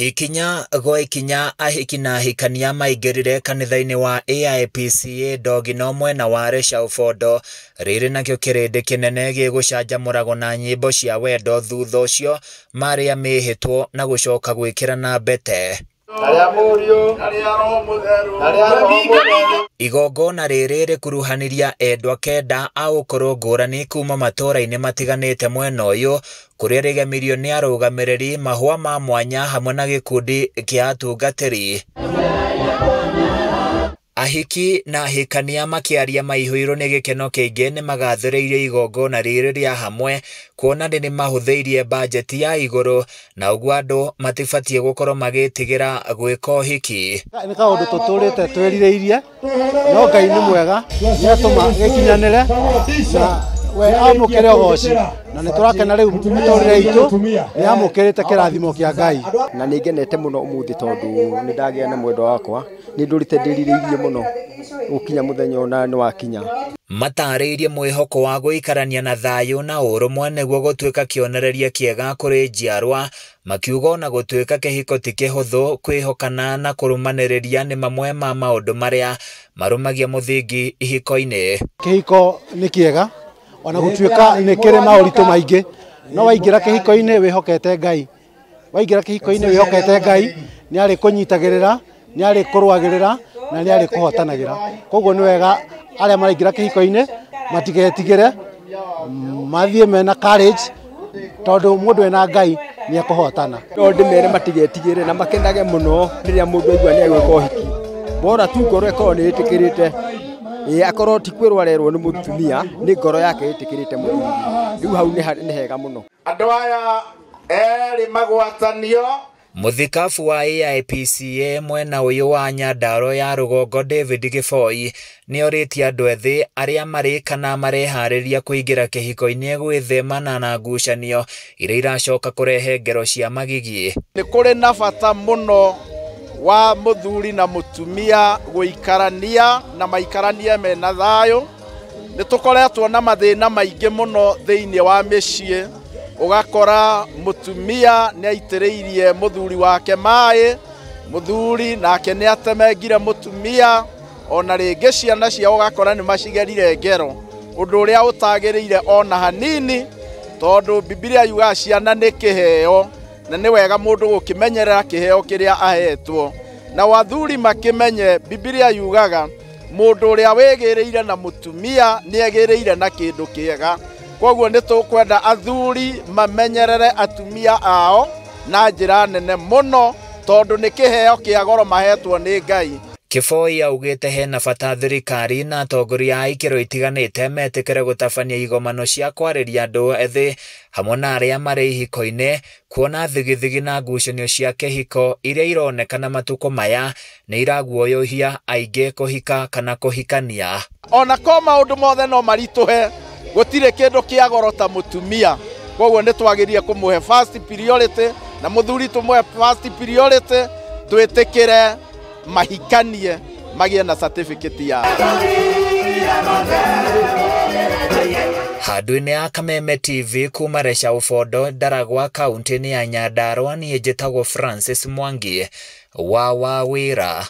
Ikinya gwa ikinya ahiki na ahikania maingĩrire kanitha-inĩ wa AIPCA Ndogino mwena wa Resha Ubondo, rĩrĩ nakĩo kĩrĩndĩ kĩnene gĩgũcanjamũragwo na nyĩmbo cia wendo. Thutha ũcio marĩa mĩhĩtwo na gũcoka gwĩkĩrana mbete. Igongona rĩrĩ rĩkuruhaniria endwa 9 a ũkũrũ ngũrani kuma matũũra-inĩ matiganĩte mwena ũyũ, kũrĩa rĩgemirio nĩ arũgamĩrĩri mahũa ma mwanya hamwe na gĩkundi kĩa atungatĩri. Ahiki na ahikania makĩaria maihũirwo nĩ gĩkeno kĩingĩ nĩ magathĩrĩirie igongona rĩrĩ rĩa hamwe, kuona nĩ mahũthĩirie bajeti ya igũrũ na ũguo andũ matibatiĩ gũkorwo magĩtigĩra gwĩka ũhiki. Nĩ kaũndũ tũtũrĩte twĩrirĩirie, no Ngai nĩ mwega, nĩatũma gĩkinyanĩre na we amũkĩre ũgoci, na nĩ tũrakena rĩu mĩtũrĩre itũ nĩ amũkĩrĩte kĩrathimo kĩa Ngai. Na nĩ ngenete mũno ũmũthĩ tondũ nĩ ndagĩa na mwendwa wakwa, nĩ ndũrĩte ndĩrirĩirie mũno gũkinya mũthenya ona nĩ wakinya. Matarĩirie mwĩhoko wa gũikarania na thayũ na ũrũmwe nĩguo gũtuĩka kĩonereria kĩega kũrĩ njiarwa, makiuga ona gũtuĩka kĩhiko ti kĩhũthũ, kwĩhokana na kũrũmanĩrĩria nĩ mamwe ma maũndũ marĩa marũmagia mũthingi ihiko-inĩ. Kĩhiko nĩ kĩega ona gũtuĩka nĩ kĩrĩ maũritũ maingĩ, no waingĩra kĩhiko-inĩ wĩhokete Ngai, waingĩra kĩhiko-inĩ wĩhokete Ngai nĩ arĩ kũnyitagĩrĩra, nĩ arĩ kũrũagĩrĩra na nĩ arĩ kũhotanagĩra. Koguo nĩ wega arĩa maraingĩra kĩhiko-inĩ matigetigĩre, mathiĩ mena courage, tondũ mũndũ ena Ngai nĩ ekũhotana. No ndĩmere matigetigĩre na makenage mũno rĩrĩa mũndũ aigua nĩ egwĩka ũhiki, bora tu ngoro ĩkorwo nĩ ĩtĩkĩrĩte, akorwo ti kwĩrwo arerwo nĩ mũtumia, nĩ ngoro yake ĩtĩkĩrĩte mũthuri, rĩu hau nĩ hega mũno. Andũ aya erĩ magwatanio. Mũthikabu wa AIPCA mwena ũyũ wa Nyandarua ya rũgongo David Gĩboi nĩorĩtie andũ ethĩ arĩa marĩ kana mareharĩria kũingĩra kĩhiko-inĩ gwĩthemana na ngucanio iria iracoka kũrehe ngero cia magigi. Nĩ kũrĩ na bata mũno wa mũthuri na mũtumia gũikarania na maikaranie mena thayũ. Nĩ tũkoretwo na mathĩna maingĩ mũno thĩinĩ wa mĩciĩ, ũgakora mũtumia nĩ aitĩrĩirie mũthuri wake maĩ, mũthuri nake nĩ atemengire mũtumia, ona rĩngĩ ciana ciao ũgakora nĩ macigerire ngero, ũndũ ũrĩa ũtagĩrĩire ona hanini, tondũ Bibilia yugaga ciana nĩ kĩheo na nĩ wega mũndũ gũkĩmenyerera kĩheo kĩrĩa ahetwo. Na wathuri makĩmenye Bibilia yugaga mũndũ ũrĩa wĩgĩrĩire na mũtumia nĩ egĩrĩire na kĩndũ kĩega. Koguo nĩ tũkwenda athuri mamenyerere atumia ao na njĩra nene mũno, tondũ nĩ kĩheo kĩa goro mahetwo nĩ Ngai. Kĩboi augĩte hena bata thirikari na atongoria a ikĩro itiganĩte metĩkĩre gũtabania igomano cia kwarĩria andũ ethĩ hamwe na arĩa marĩ ihiko-inĩ, kuona thigithigi na ngucanio cia kĩhiko iria ironekana matukũ maya nĩ iraguoyohia aingĩ kũhika kana kũhikania. Ona ko maũndũ mothe no maritũhe, gũtirĩ kĩndũ kĩa goro ta mũtumia. Koguo nĩ twagĩrĩire kũmũhe first priority, na mũthuri tũmũhe first priority, twĩtĩkĩre mahikanie magĩe na certificate yao. Handũ-inĩ ya Kameme TV kuma Resha Ubondo, Ndaragwa, kaunti-inĩ ya Nyandarua, niĩ njĩtagwo Francis Mwangi wa Wawĩra.